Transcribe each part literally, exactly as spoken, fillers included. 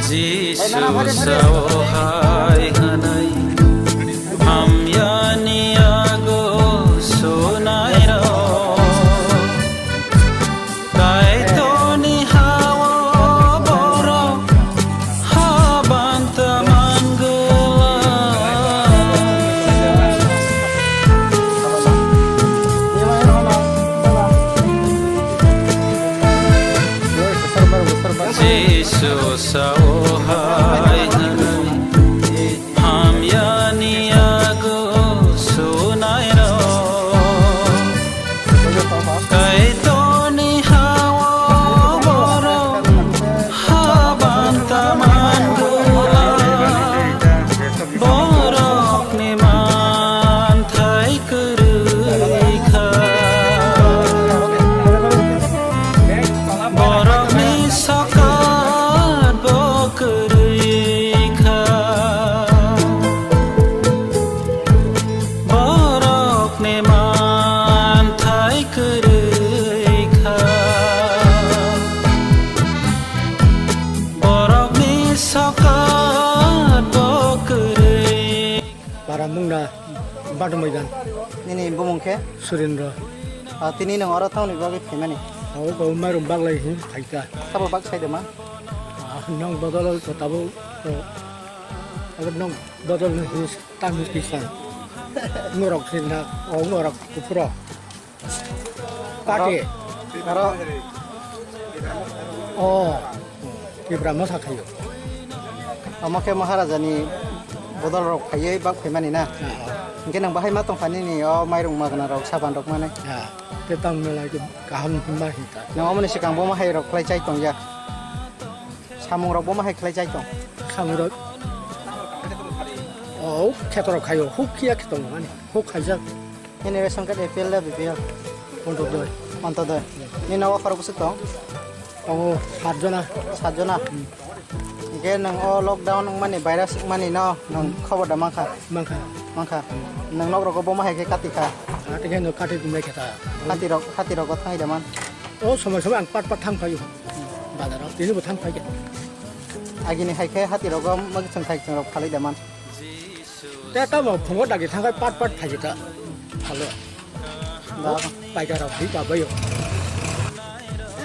Jisu sao hai hwnwi hamyani yago sunairok, Kaitorni hao borok habanta mangwlak. Jisu sao hai hwnwi hamyani yago sunairok, Kaitorni hao borok habanta mangwlak. Borokni manthai kwrwi kha, borokni sokat bo kwrwi kha, borokni manthai kwrwi kha, borokni sokat bo kwrwi. Para mungna Badamaidan. Nini bumung khe? Surendra. Ah, tini nwng oro tamoni bagwi phaimani? Abo bo mairum baglai hin phaikha. Sabo bak sai de ma? Ah, nwng bodol ko tabo, oh, abo nwng bodol ni hin tang hin kisa. Ngorok sin na, oh, ngorok kuphuro. Party. Aro. Oh, Tipra Motha khayo. Omo khe Maharajani bodol rok phaiwi bak phaimani na? Ah. Hinkhe nwng bahai ma tongkha nini o mairung magna rok, saban rok mane? Ah, te tang melai kaham himma hinta. Nwng omoni swkang bo ma hai rok khlai chai tongya? Samung rok bo ma hai khlai chai tong? Samung rok. Oh, kheto rok khayo, huk khiya kheto mani, huk khaijak. Nini ration card A P L da B P L? Ontodoi. Ontodoi. Nini nogo khorok bwswk tong? Tongo sat jona. Sat jona? Hmm. Hinkhe nwng o lockdown wngmani, virus wngmani no nwng khobor da mankha? Mankha. Mankha. Nwng nok rogo bo ma hai khe kati kha? Kati khe no kati tumbai khe ta. Hati rok, hati rogo thangwi da man? O somoi somoi ang pat pat thang phaio. Bazar o tini bo thang phai khe. Agini hai khe hati rogo mwkhwtwng thai chwng rok phalwi da man? Te tamo phungo dagi thangkhai pat pat phaikhe ta phalo. Da. Paikha rok thwi pabaio.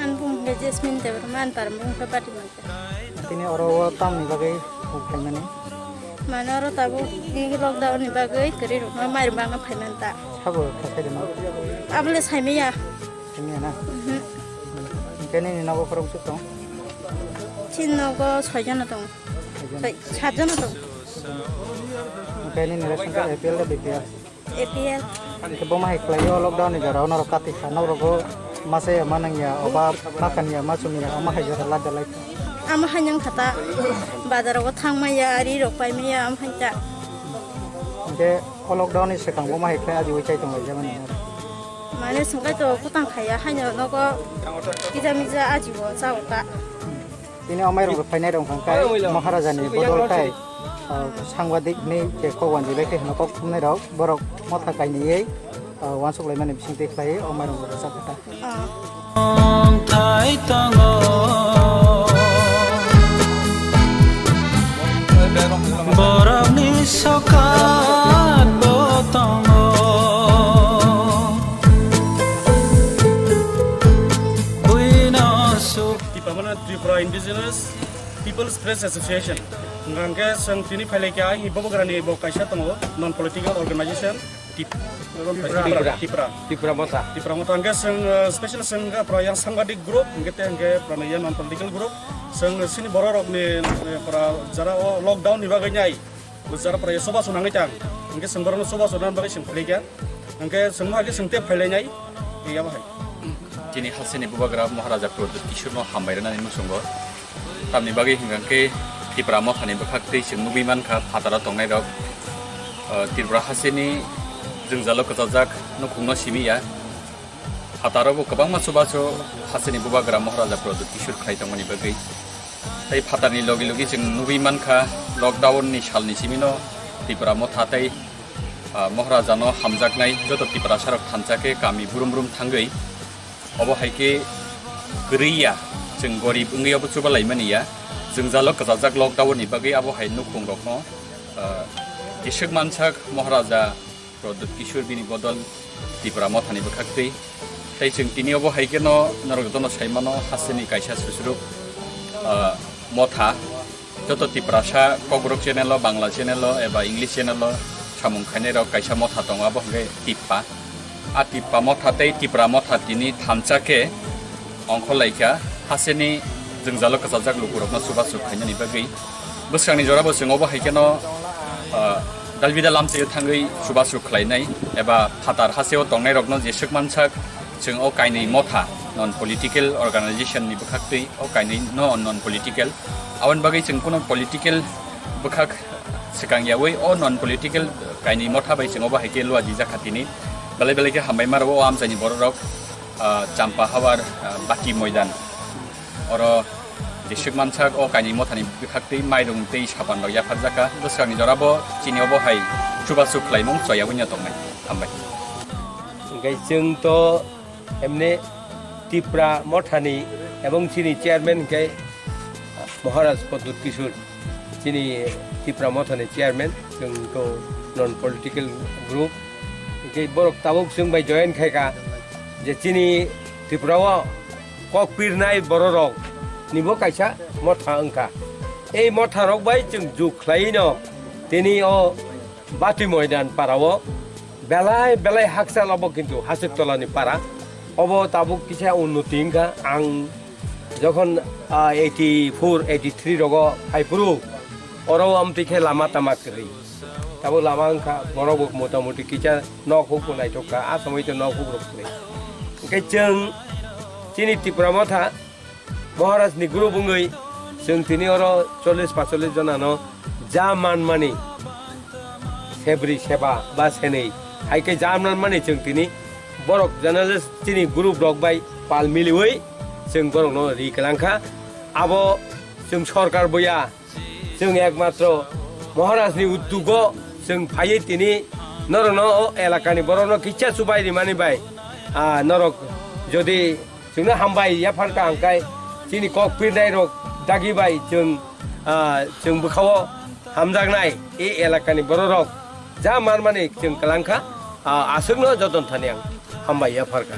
An bung khe Jasmine Debbarma, an parmung khe Pati Mangkha. Tini oro o tamni bagwi huk phaimani? Mane oro tabuk i lockdown ni bagwi kwrwi rokno mairum bagna phaiman ta. Sabo kha khairima? Abole saimaya. Saimaya na? Mhm. Hinkhe nini nogo khorok bwswk tong? Chini nogo soi jona tong. Soi jona? Soi, sat jona tong. Hinkhe nini ration card A P L da B P L? A P L. Hinkhe bo ma hai khlaio lockdown ni jora o norok kati kha, norok o ma chaya ma nangya, oba ma kanya ma chumya, omo hai jora lada lai. Amo hai nang khata, bazar o thang maya, ri rok pai maya, amo hai ta. Hinkhe o lockdown ni swkang bo ma hai khlai ajiui chai tong lai jabani. Mane swngkai to kutang khaya, haino nogo kija mija ajibo chao ta. Tini o mairung rok phainai rok hwnkha khe Maharaja ni bodol tai, ah, sangbadik hinwi khe kok wanjwi bai khe hino kok thumnai rok borok motha kainwi, ah, uansuk laimani bising twi khlai o mairung rok rwchap kha ta. Ah. Thai tongo borokni sokat bo tongo. Buino su- Tipra mane Tripura Indigenous People's Press Association. Hingkha hingke chwng tini phailai kha, ayang ni Bobogra ni bo kaisa tongo, non political organization, Tip-, Tipra. Tipra. Tipra. Tipra Motha. Tipra Motha. Hingke chwng, eh, special chwng hingke pura yang sangbadik group, hingke te hingke pura yang non political group. Chwng chini borok rok ni, eh, pura jara o lockdown ni bagwi nai. Bo jara pura ya soba sunangwi tang. Hingke chwng borok no soba sunani bagwi chwng phailai kha. Hingke chwng ma hingke chwng te phailai nai. Iya bahai. Chini hasteni bubagra Maharaja Pradyut Kishorno hambai rwnani muchungo. Tamni bagwi hwnkha khe Tipra Mothani bwkhak twi chwng nugwi mankha phataro tongnairok, ah, Tripura hasteni jwngjalo kwchajak nukhungno simi ya. Phataro bo kwbangma chubachu hasteni bubagra Maharaja Pradyut Kishore khlai tongmani bagwi. Tei phatarni logi logi chwng nugwi mankha lockdown ni salni simino Tipra Motha tei, ah, Maharaja no hamjaknai joto Tiprasa rok thansa khe kami brum brum thangwi obo hai khe kwrwi ya, Chwng gorib wngwi abo chuba laimani ya. Jwngjalo kwchajak lockdown ni bagwi abo hai nukhung rokno, ah, jeswk mansak Maharaja Pradyut Kishore bini bodol Tipra Mothani bwkhaktwi. Tei chwng tini obo hai kheno norok jotono saimano hasteni kaisa susruk, ah, motha. Joto Tiprasa Kokborok channel o, Bangla channel o eba English channel o samung khainai rok kaisa motha tongo, abo hwnkhe Tippa. A Tippa motha tei Tipra motha tini thamsa khe ongkhorlaikha, hasteni jwngjalo kwchajak lukurokno chubachu khainani bagwi. Bwskangni jorabo chwng obo hai kheno, ah, dalbida lamchaio thangwi chubachu khlainai eba phatar hasteo tongnairokno jeswk mansak chwng o kainwi motha non political organization ni bwkhaktwi o kainwi no non political. Aboni bagwi chwng kuno political bwkhak swkang yawi o non political kainwi motha bai chwng obo hai khe lua dijak kha tini. Belai belai khe hambai maro o amchaini bororok, ah, Champa Hawar, ah, Bati Moidan. Oro jeswk mansak o kainwi mothani bwkhaktwi mairung tei sapan rok yapharjak kha. Bwskangni jorabo chini obo hai chubachu khlaimung choyagwi no tongnai. Hambai. Hwnkhe chwng to emne Tipra mothani ebong chini chairman hwnkhe Maharaj Pradyut Kishore, chini Tipra mothani chairman, chwng to non political group. Hwnkhe borok tabuk chwng bai join khaikha je chini Tripura o kok pirnai bororok nibo kaisa motha wngkha. Ei motha rok bai chwng juk khlaiwi no tini o Batwi Moidan para o belai belai hakchal obo kintu Hasik Tola ni para. Obo tabuk kisa unnoti wngkha. Ang jokhon, ah, eighty four, eighty three rogo phaiphuru oro amtwi khe lama tama kwrwi. Tabuk lama wngkha, borok bo motamoti kisa nok huk bo naithok kha, a somoi to nok huk rok kwrwi. Hwnkhe chwng chini Tipra motha Maharaj ni group wngwi chwng tini oro chollish panchollish jona no ja manmani sebri seba ba senwi hai khe ja manmani chwng tini borok journalist chini group rok bai pal miliwi chwng borok no ri kwlang kha. Abo chwng sorkar boya, chwng ekmatro Maharaj ni uddugo chwng phaiwi tini norokno o elakani borokno kisa chubai rimani bai, ah, norok jodi chwngno hambai yapharkha hwnkhe chini kok pirnai rok dagi bai chwng, ah, chwng bwkhao hamjaknai e elakani bororok ja manmani chwng kwlangkha, ah, aswkno joton thani ang hambai yapharkha.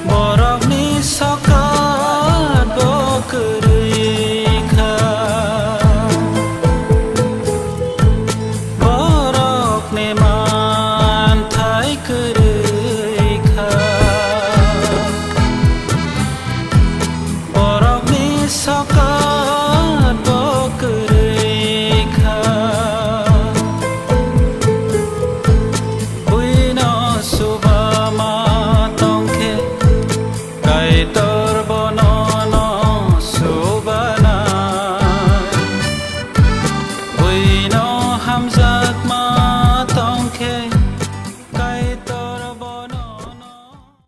Borokni sokat bo kwrwi kha, borokni manthai kwrwi kha. Borokni sokat bo kwrwi kha, buino suba ma tongkhe, Kaitor